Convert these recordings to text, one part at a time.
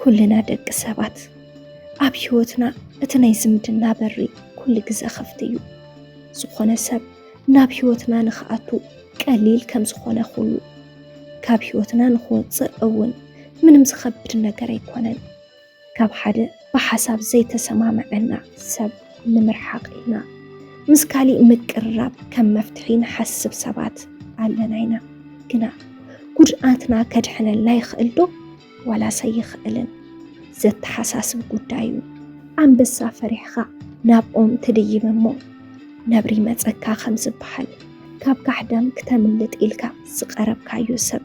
ኩልና ደቂ ሰባት ኣብ ህይወትና እቲ ናይ ዝምድና በሪ ኩሉ ግዘ ክፍት እዩ። ዝኾነ ሰብ ናብ ህይወትና ንኽኣቱ ቀሊል ከም ዝኾነ ኩሉ፣ ካብ ህይወትና ንኽወፅእ እውን ምንም ዝኸብድ ነገር ኣይኮነን። ካብ ሓደ ብሓሳብ ዘይተሰማምዐና ሰብ ንምርሓቕ ኢልና ምስ ካሊእ ምቅርራብ ከም መፍትሒ ንሓስብ ሰባት ኣለና ኢና። ግና ጉድኣትና ከድሕነልና ይኽእል ዶ? ዋላስ ኣይኽእልን? ዘተሓሳስብ ጉዳይ እዩ። ኣንበሳ ፈሪሕኻ ናብ ኦም ትድይብ እሞ ነብሪ መጸካ ከም ዝበሃል፣ ካብ ካሕዳም ክተምልጥ ኢልካ ዝቐረብካዮ ሰብ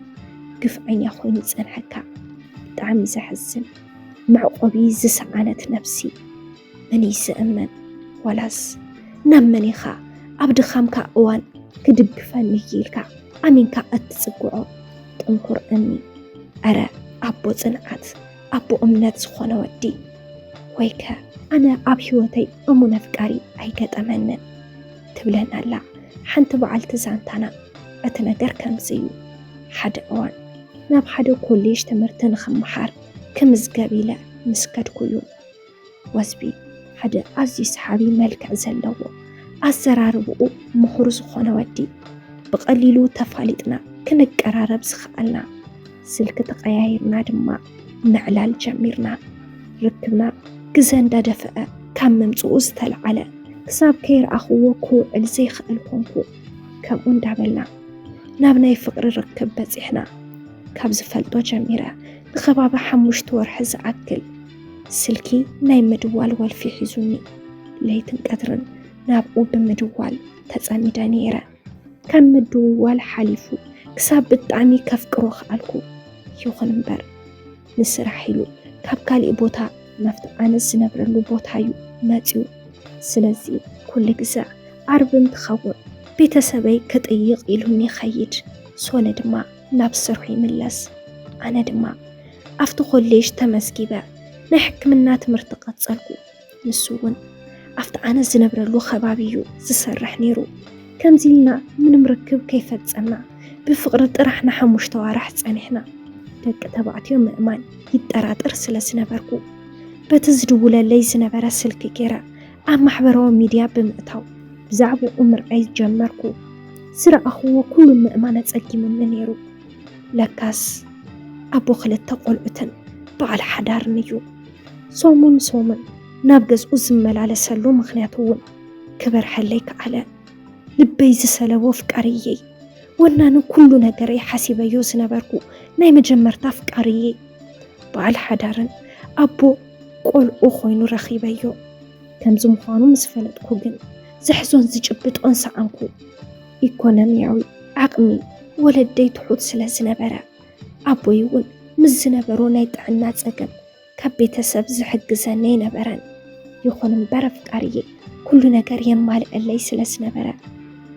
ግፍዐኛ ኮይኑ ይጸንሐካ። ብጣዕሚ ዘሕዝን። መዕቆቢ ዝሰኣነት ነብሲ መን እዩ ዝእመን? ዋላስ ናብ መን ኢኻ ኣብ ድኻምካ እዋን ክድግፈኒ ኢልካ ኣሚንካ እትጽግዖ ጥንኩር እምኒ? ኣረ ኣቦ ጽንዓት፣ ኣቦ እምነት ዝኾነ ወዲ። ወይከ ኣነ ኣብ ህይወተይ እሙን ኣፍቃሪ ኣይገጠመንን ትብለና ኣላ ሓንቲ በዓልቲ ዛንታና። እቲ ነገር ከምዚ እዩ። ሓደ እዋን ናብ ሓደ ኮሌጅ ትምህርቲ ንኽመሃር ክምዝገብ ኢለ ምስ ከድኩ እዩ። ወዝቢ ሓደ ኣዝዩ ሰሓቢ መልክዕ ዘለዎ፣ ኣዘራርብኡ ምሁር ዝኾነ ወዲ፣ ብቐሊሉ ተፋሊጥና ክንቀራረብ ዝኸኣልና፣ ስልኪ ተቐያይርና ድማ ምዕላል ጀሚርና። ርክብና ግዘ እንዳደፈአ ካብ ምምፅኡ ዝተልዓለ ክሳብ ከይረኣኽዎ ክውዕል ዘይኽእል ኮንኩ። ከምኡ እንዳበልና ናብ ናይ ፍቕሪ ርክብ በፂሕና። ካብ ዝፈልጦ ጀሚረ ንኸባቢ ሓሙሽተ ወርሒ ዝኣክል ስልኪ ናይ ምድዋል ወልፊ ሒዙኒ። ለይትን ቀትርን ናብኡ ብምድዋል ተጸሚደ ነይረ። ካብ ምድውዋል ሓሊፉ ክሳብ ብጣዕሚ ከፍቅሮ ከኣልኩ። ይኹን እምበር ንስራሕ ኢሉ ካብ ካሊእ ቦታ ናብቲ ኣነ ዝነብረሉ ቦታ እዩ መጺኡ። ስለዚ ኩሉ ግዘ ዓርቢ እንትኸውን ቤተሰበይ ክጥይቕ ኢሉኒ ይኸይድ፣ ሶነ ድማ ናብ ስርሑ ይምለስ። ኣነ ድማ ኣብቲ ኮሌጅ ተመዝጊበ ናይ ሕክምና ትምህርቲ ቀጸልኩ። ንሱ እውን ኣብቲ ኣነ ዝነብረሉ ከባቢ እዩ ዝሰርሕ ነይሩ። ከምዚ ኢልና ምንም ርክብ ከይፈጸምና ብፍቕሪ ጥራሕ ንሓሙሽተ ዋርሕ ጸኒሕና። ደቂ ተባዕትዮ ምእማን ይጠራጠር ስለ ዝነበርኩ፣ በቲ ዝድውለለይ ዝነበረ ስልኪ ገይረ ኣብ ማሕበራዊ ሚድያ ብምእታው ብዛዕባኡ ምርኣይ ጀመርኩ። ዝረኣኽዎ ኩሉ ምእማን ኣጸጊሙኒ ነይሩ። ለካስ ኣቦ ክልተ ቆልዑትን በዓል ሓዳርን እዩ። ሰሙን ሰሙን ናብ ገዝኡ ዝመላለሰሉ ምኽንያት እውን ክበርሀለይ ከኣለ። ልበይ ዝሰለቦ ኣፍቃሪየይ፣ ወናኒ ኩሉ ነገረይ ሓሲበዮ ዝነበርኩ ናይ መጀመርታ ኣፍቃሪየይ፣ በዓል ሓዳርን ኣቦ ቆልዑ ኮይኑ ረኺበዮ። ከምዚ ምዃኑ ምስ ፈለጥኩ ግን ዝሕዞን ዝጭብጦን ሰኣንኩ። ኢኮኖሚያዊ ዓቕሚ ወለደይ ትሑት ስለ ዝነበረ፣ ኣቦይ እውን ምስ ዝነበሮ ናይ ጥዕና ጸገም ካብ ቤተሰብ ዝሕግዘኒ ኣይነበረን። ይኹን እምበር ኣፍቃሪየ ኩሉ ነገር የማልአለይ ስለ ዝነበረ፣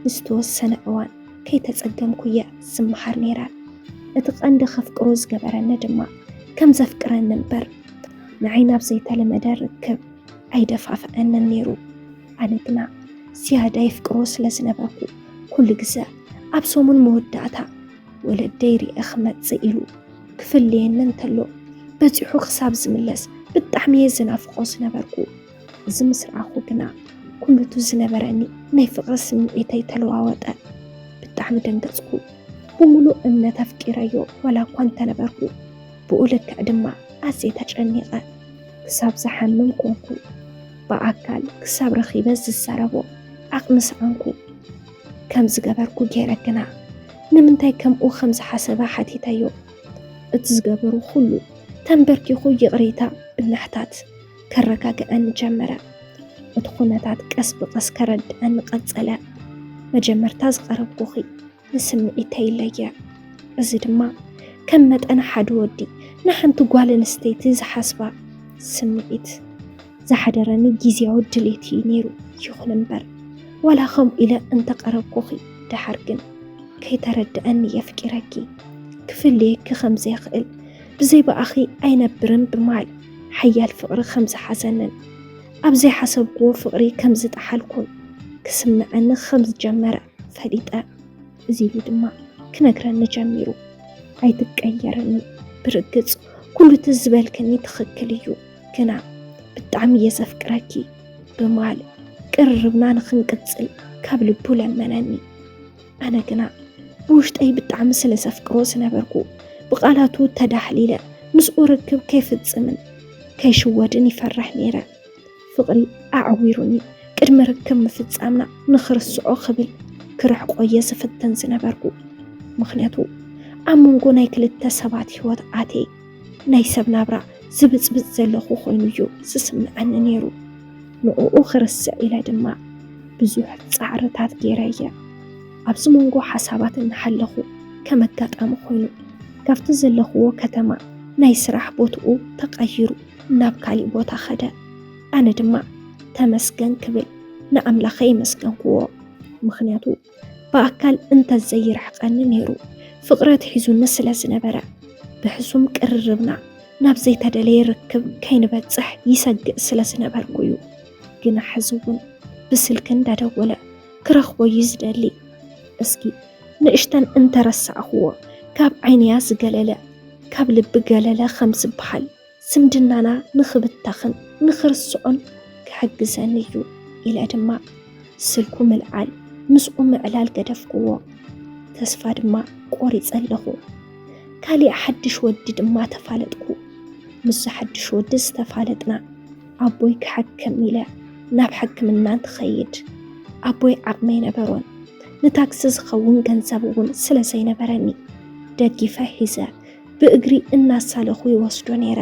ንዝተወሰነ እዋን ከይተጸገምኩ እየ ዝመሃር ነይረ። እቲ ቀንዲ ከፍቅሮ ዝገበረኒ ድማ ከም ዘፍቅረኒ እምበር ንዓይ ናብ ዘይተለመደ ርክብ ኣይደፋፍኣንን ነይሩ። ኣነ ግና ዝያዳ የፍቅሮ ስለ ዝነበርኩ ኩሉ ግዘ ኣብ ሰሙን መወዳእታ ወለደይ ሪኤ ክመጽእ ኢሉ ክፍለየኒ እንተሎ በጺሑ ክሳብ ዝምለስ ብጣዕሚ እየ ዝናፍቖ ዝነበርኩ። እዚ ምስ ረኣኹ ግና ኩሉ እቲ ዝነበረኒ ናይ ፍቕሪ ስምዒተይ ተለዋወጠ። ብጣዕሚ ደንገጽኩ። ብምሉእ እምነት ኣፍቂረዮ ዋላ እኳ እንተነበርኩ፣ ብኡ ልክዕ ድማ ኣዝየ ተጨኒቐ። ክሳብ ዝሓምም ኮንኩ። ብኣካል ክሳብ ረኺበ ዝዛረቦ ዓቕሚ ሰኣንኩ። ከም ዝገበርኩ ገይረ ግና ንምንታይ ከምኡ ከም ዝሓሰበ ሓቲተዮ። እቲ ዝገበሩ ኩሉ ተንበርኪኹ ይቕሬታ ብምሕታት ከረጋግዐኒ ጀመረ። እቲ ኩነታት ቀስ ብቐስ ከረድኣኒ ቀጸለ። መጀመርታ ዝቐረብኩኺ ንስምዒተይ ይለየ። እዚ ድማ ከም መጠን ሓደ ወዲ ንሓንቲ ጓል ኣንስተይቲ ዝሓስባ ስምዒት ዝሓደረኒ ግዝያዊ ድሌት እዩ ነይሩ። ይኹን እምበር ዋላ ከምኡ ኢለ እንተቐረብኩኺ፣ ደሓር ግን ከይተረድኣኒ የፍቂረኪ፣ ክፍለየኪ ከም ዘይኽእል፣ ብዘይ ብኣኺ ኣይነብርን ብማል ሓያል ፍቕሪ ከም ዝሓዘንን ኣብ ዘይሓሰብክዎ ፍቕሪ ከም ዝጠሓልኩን ክስምዐኒ ከም ዝጀመረ ፈሊጠ። እዚ ኢሉ ድማ ክነግረኒ ጀሚሩ። ኣይትቀየርኒ፣ ብርግጽ ኩሉ እቲ ዝበልክኒ ትኽክል እዩ፣ ግና ብጣዕሚ እየ ዘፍቅረኪ ብምባል ቅርርብና ንኽንቅጽል ካብ ልቡ ለመነኒ። ኣነ ግና ብውሽጠይ ብጣዕሚ ስለ ዘፍቅሮ ዝነበርኩ፣ ብቓላቱ ተዳህሊለ ምስኡ ርክብ ከይፍጽምን ከይሽወድን ይፈርሕ ነይረ። ፍቕሪ ኣዕዊሩኒ፣ ቅድሚ ርክብ ምፍጻምና ንኽርስዖ ክብል ክርሕቆ እየ ዝፍትን ዝነበርኩ። ምኽንያቱ ኣብ መንጎ ናይ ክልተ ሰባት ህይወት ኣትየ ናይ ሰብ ናብራ ዝብጽብጽ ዘለኹ ኮይኑ እዩ ዝስምዐኒ ነይሩ። ንዕኡ ክርስዕ ኢለ ድማ ብዙሕ ጻዕርታት ገይረ እየ። ኣብዚ መንጎ ሓሳባት እናሃለኹ ከም ኣጋጣሚ ኮይኑ ካብቲ ዘለኽዎ ከተማ ናይ ስራሕ ቦትኡ ተቐይሩ ናብ ካሊእ ቦታ ኸደ። ኣነ ድማ ተመስገን ክብል ንኣምላኸ የመስገንክዎ። ምኽንያቱ ብኣካል እንተዘይርሕቐኒ ነይሩ ፍቕሪ ኣትሒዙኒ ስለ ዝነበረ ብሕሱም ቅርርብና ናብ ዘይተደለየ ርክብ ከይንበጽሕ ይሰግእ ስለ ዝነበርኩ እዩ። ግና ሕዚ እውን ብስልኪ እንዳደወለ ክረኽቦ እዩ ዝደሊ። እስኪ ንእሽተን እንተረሳዕኽዎ ካብ ዓይንያ ዝገለለ ካብ ልቢ ገለለ ከም ዝበሃል ዝምድናና ንኽብተኽን ንኽርስዖን ክሕግዘኒ እዩ ኢለ ድማ ስልኩ ምልዓል ምስኡ ምዕላል ገደፍክዎ። ተስፋ ድማ ቆሪጸ ኣለኹ። ካሊእ ሓድሽ ወዲ ድማ ተፋለጥኩ። ምስ ሓድሽ ወዲ ዝተፋለጥና ኣቦይ ክሓክም ኢለ ናብ ሕክምና እንትኸይድ ኣቦይ ዓቕሚ ኣይነበሮን። ንታክሲ ዝኸውን ገንዘብ እውን ስለ ዘይነበረኒ ደጊፈ ሒዘ ብእግሪ እናሳለኹ ይወስዶ ነይረ።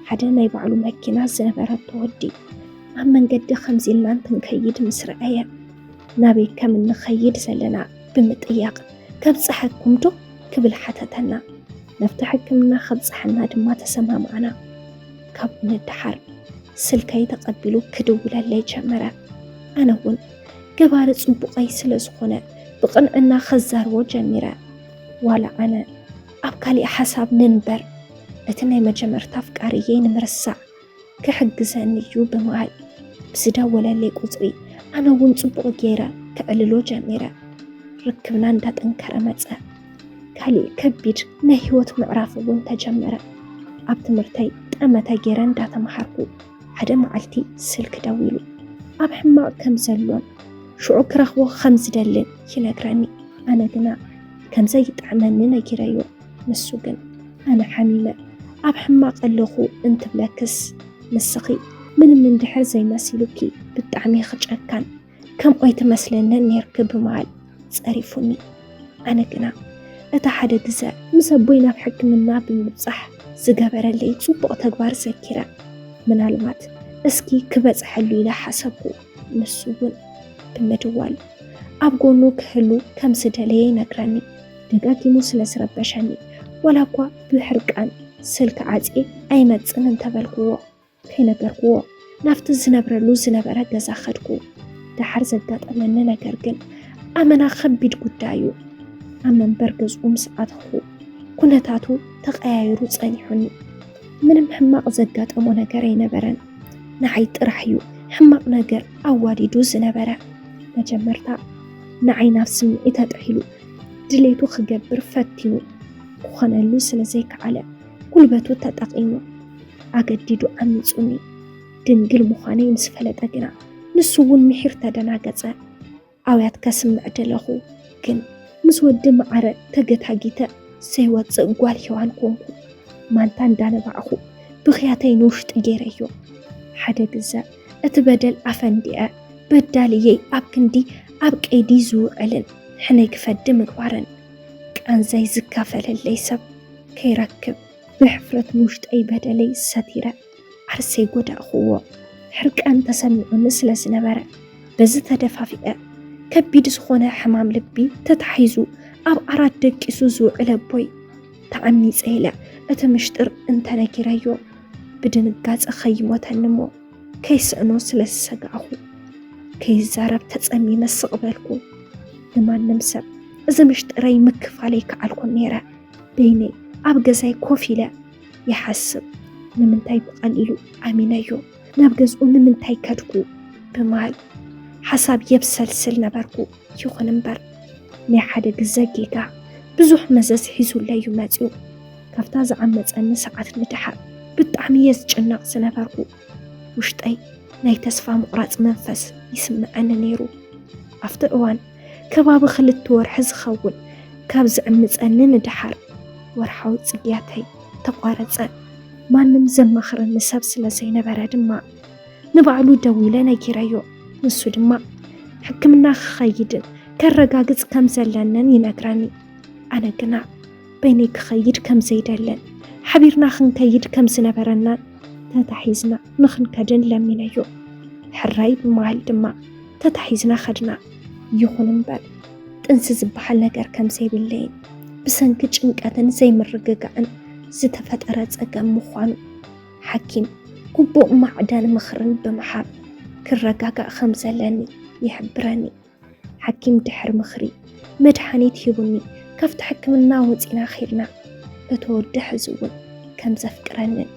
ሓደ ናይ ባዕሉ መኪና ዝነበረቶ ወዲ ኣብ መንገዲ ከምዚ ኢልና እንትንከይድ ምስ ረኣየ ናበይ ከም እንኸይድ ዘለና ብምጥያቕ ከብጽሐኩም ዶ ክብል ሓተተና። ናብቲ ሕክምና ከብጽሐና ድማ ተሰማማዕና። ካብኡ ንደሓር ስልከይ ተቐቢሉ ክድውለለይ ጀመረ። ኣነ እውን ገባሪ ጽቡቐይ ስለ ዝኾነ ብቕንዕና ከዛርቦ ጀሚረ። ዋላ ኣነ ኣብ ካሊእ ሓሳብ ንንበር እቲ ናይ መጀመርታ ኣፍቃሪየይ ንምርሳዕ ክሕግዘኒ እዩ ብምባል ብዝደወለለይ ቁጽሪ ኣነ እውን ጽቡቕ ገይረ ክዕልሎ ጀሚረ። ርክብና እንዳጠንከረ መጸ። ካሊእ ከቢድ ናይ ህይወት ምዕራፍ እውን ተጀመረ። ኣብ ትምህርተይ ጠመተ ገይረ እንዳተምሃርኩ ሓደ መዓልቲ ስልኪ ደዊሉ ኣብ ሕማቕ ከም ዘሎን ሽዑ ክረኽቦ ከም ዝደልን ይነግረኒ። ኣነ ግና ከም ዘይጥዕመኒ ነጊረዮ። ንሱ ግን ኣነ ሓሚመ ኣብ ሕማቕ ኣለኹ እንትብለክስ ንስኺ ምንም እንድሕር ዘይመሲሉኪ ብጣዕሚ ኢኺ ጨካን፣ ከምኡ ኣይትመስለንን ኔርኪ ብምባል ጸሪፉኒ። ኣነ ግና እቲ ሓደ ግዘ ምስ ኣቦይ ናብ ሕክምና ብምብጻሕ ዝገበረለይ ጽቡቕ ተግባር ዘኪረ ምናልባት እስኪ ክበጽሐሉ ኢለ ሓሰብኩ። ንሱ እውን ብምድዋል ኣብ ጎኑ ክህሉ ከም ዝደለየ ይነግረኒ። ደጋጊሙ ስለ ዝረበሸኒ ዋላ እኳ ብሕርቃን ስልኪ ዓጽየ ኣይመጽን እንተበልክዎ ከይነገርክዎ ናብቲ ዝነብረሉ ዝነበረ ገዛ ከድኩ። ደሓር ዘጋጠመኒ ነገር ግን ኣመና ከቢድ ጉዳይ እዩ። ኣብ መንበር ገዝኡ ምስ ኣተኹ ኩነታቱ ተቐያይሩ ጸኒሑኒ። ምንም ሕማቕ ዘጋጠሞ ነገር ኣይነበረን። ንዓይ ጥራሕ እዩ ሕማቕ ነገር ኣዋዲዱ ዝነበረ። መጀመርታ ንዓይ ናብ ስምዒት ኣጥሒሉ ድሌቱ ክገብር ፈቲኑ ክኾነሉ ስለ ዘይከኣለ ጉልበቱ ተጠቒሙ ኣገዲዱ ዓሚጹኒ። ድንግል ምዃነይ ምስ ፈለጠ ግና ንሱ እውን ምሒር ተደናገጸ። ኣውያት ከስምዕ ደለኹ፣ ግን ምስ ወዲ መዓረ ተገታጊተ ዘይወጽእ ጓል ሄዋን ኮንኩ። ማንታ እንዳነባዕኹ ብኽያተይ ንውሽጢ ገይረዮ። ሓደ ግዘ እቲ በደል ኣፈንዲዐ በዳልየይ ኣብ ክንዲ ኣብ ቀይዲ ዝውዕልን ሕነይ ክፈዲ ምግባርን ቃንዛይ ዝካፈለለይ ሰብ ከይረክብ ብሕፍረት ንውሽጠይ በደለይ ሰቲረ ዓርሰይ ጎዳእኽዎ። ሕርቃን ተሰሚዑኒ ስለ ዝነበረ በዚ ተደፋፊአ ከቢድ ዝኾነ ሕማም ልቢ ተታሒዙ ኣብ ዓራት ደቂሱ ዝውዕል ኣቦይ ተዓሚፀ ኢለ እቲ ምሽጥር እንተነጊረዮ ብድንጋፀ ከይሞተኒ እሞ ከይስእኖ ስለ ዝሰጋእኹ ከይዛረብ ተፀሚመ ስቕ በልኩ። ንማንም ሰብ እዚ ምሽጥረይ ምክፋል ኣይከኣልኩን ነይረ። በይነይ ኣብ ገዛይ ኮፍ ኢለ ይሓስብ። ንምንታይ ብቐሊሉ ኣሚነዮ? ናብ ገዝኡ ንምንታይ ከድኩ? ብምባል ሓሳብ የብሰልስል ነበርኩ። ይኹን እምበር ናይ ሓደ ግዘ ጌጋ ብዙሕ መዘዝ ሒዙለይ እዩ መፂኡ። ካብታ ዝዓመጸኒ ሰዓት ንደሓር ብጣዕሚ እየ ዝጭነቕ ዝነበርኩ። ውሽጠይ ናይ ተስፋ ምቑራጽ መንፈስ ይስምዐኒ ነይሩ። ኣብቲ እዋን ከባቢ ክልተ ወርሒ ዝኸውን ካብ ዝዕምጸኒ ንደሓር ወርሓዊ ጽግያተይ ተቋረጸ። ማንም ዘማኽረኒ ሰብ ስለ ዘይነበረ ድማ ንባዕሉ ደዊለ ነጊረዮ። ንሱ ድማ ሕክምና ክኸይድን ከረጋግጽ ከም ዘለንን ይነግረኒ። ኣነ ግና በይነይ ክኸይድ ከም ዘይደልን ሓቢርና ክንከይድ ከም ዝነበረናን ተታሒዝና ንኽንከድን ለሚነዮ። ሕራይ ብምባል ድማ ተታሒዝና ኸድና። ይኹን እምበር ጥንሲ ዝበሃል ነገር ከም ዘይብለይን ብሰንኪ ጭንቀትን ዘይምርግጋዕን ዝተፈጠረ ጸገም ምዃኑ ሓኪም ግቡእ ማዕዳን ምኽርን ብምሃብ ክረጋጋእ ከም ዘለኒ ይሕብረኒ። ሓኪም ድሕሪ ምኽሪ መድሓኒት ሂቡኒ ካብቲ ሕክምና ወፂና ኸይድና። እቲ ወዲ ሕዚ እውን ከም ዘፍቅረንን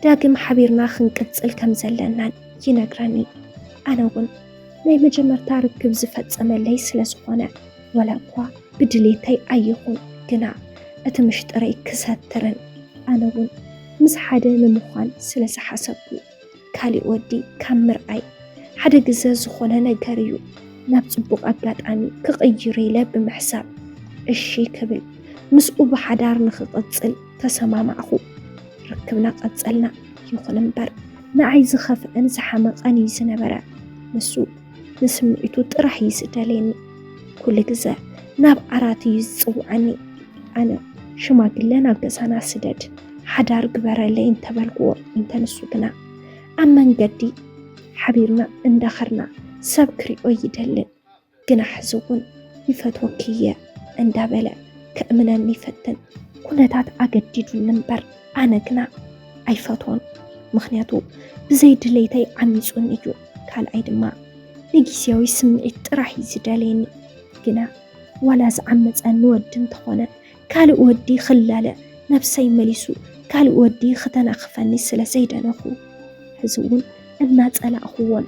ዳግም ሓቢርና ክንቅፅል ከም ዘለናን ይነግረኒ። ኣነ እውን ናይ መጀመርታ ርክብ ዝፈፀመለይ ስለ ዝኾነ ዋላ እኳ ብድሌተይ ኣይኹን ግና እቲ ምሽጥረይ ክሰትርን ኣነ እውን ምስ ሓደ ንምዃን ስለ ዝሓሰብኩ ካሊእ ወዲ ካብ ምርኣይ ሓደ ግዘ ዝኾነ ነገር እዩ ናብ ፅቡቕ ኣጋጣሚ ክቕይር ኢለ ብምሕሳብ እሺ ክብል ምስኡ ብሓዳር ንኽቕፅል ተሰማማዕኹ። ርክብና ቀፀልና። ይኹን እምበር ንዓይ ዝኸፍአን ዝሓመቐን እዩ ዝነበረ። ንሱ ንስምዒቱ ጥራሕ እዩ ዝደልየኒ። ኩሉ ግዘ ናብ ዓራት እዩ ዝፅውዐኒ። ኣነ ሽማግለ ናብ ገዛና ስደድ ሓዳር ግበረለይ እንተበልክዎ እንተ ንሱ ግና ኣብ መንገዲ ሓቢርና እንዳኸርና ሰብ ክሪኦ ይደልን ግና ሕዚ እውን ይፈትወኪ እየ እንዳበለ ከእምነኒ ይፈትን። ኩነታት ኣገዲዱኒ እምበር ኣነ ግና ኣይፈትዎን። ምኽንያቱ ብዘይ ድሌተይ ዓሚፁኒ እዩ። ካልኣይ ድማ ንጊዜያዊ ስምዒት ጥራሕ እዩ ዝደልየኒ። ግና ዋላ ዝዓመፀኒ ወዲ እንተኾነ ካልእ ወዲ ክላለ ነብሰይ መሊሱ ካልእ ወዲ ክተናኽፈኒ ስለ ዘይደለኹ ሕዚ እውን እናፀላእኽዎን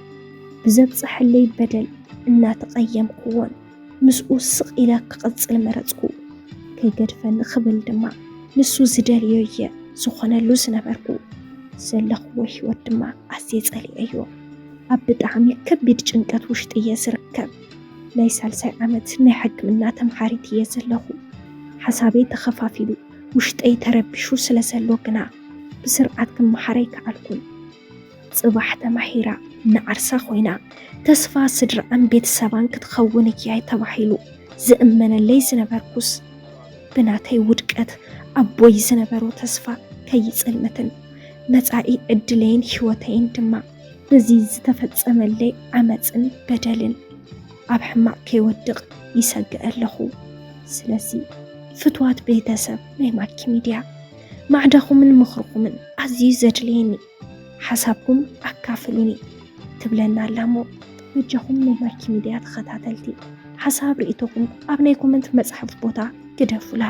ብዘብፀሐለይ በደል እናተቐየምክዎን ምስኡ ስቕ ኢለ ክቕፅል መረፅኩ። ከይገድፈኒ ክብል ድማ ንሱ ዝደልዮ እየ ዝኾነሉ ዝነበርኩ። ዘለኽዎ ህይወት ድማ ኣዝየ ጸሊኤዮ። ኣብ ብጣዕሚ ከቢድ ጭንቀት ውሽጢ እየ ዝርከብ። ናይ ሳልሳይ ዓመት ናይ ሕክምና ተምሃሪት እየ ዘለኹ። ሓሳበይ ተኸፋፊሉ ውሽጠይ ተረቢሹ ስለ ዘሎ ግና ብስርዓት ክመሃር ኣይከኣልኩን። ጽባሕ ተማሂራ ንዓርሳ ኮይና ተስፋ ስድራኣን ቤተሰባን ክትኸውን እያ ተባሂሉ ዝእመነለይ ዝነበርኩስ ብናተይ ውድቀት ኣቦይ ዝነበሮ ተስፋ ከይጽልምትን መጻኢ ዕድለይን ህይወተይን ድማ በዚ ዝተፈጸመለይ ዓመጽን በደልን ኣብ ሕማቕ ከይወድቕ ይሰግእ ኣለኹ። ስለዚ ፍትዋት ቤተሰብ ናይ ማኪ ሚድያ ማዕዳኹምን ምኽርኹምን ኣዝዩ ዘድልየኒ። ሓሳብኩም ኣካፍሉኒ ትብለና ኣላ እሞ በጃኹም ናይ ማኪ ሚድያ ተኸታተልቲ ሓሳብ ርእይቶኹም ኣብ ናይ ኮመንት መጽሓፍ ቦታ ግደፉላ።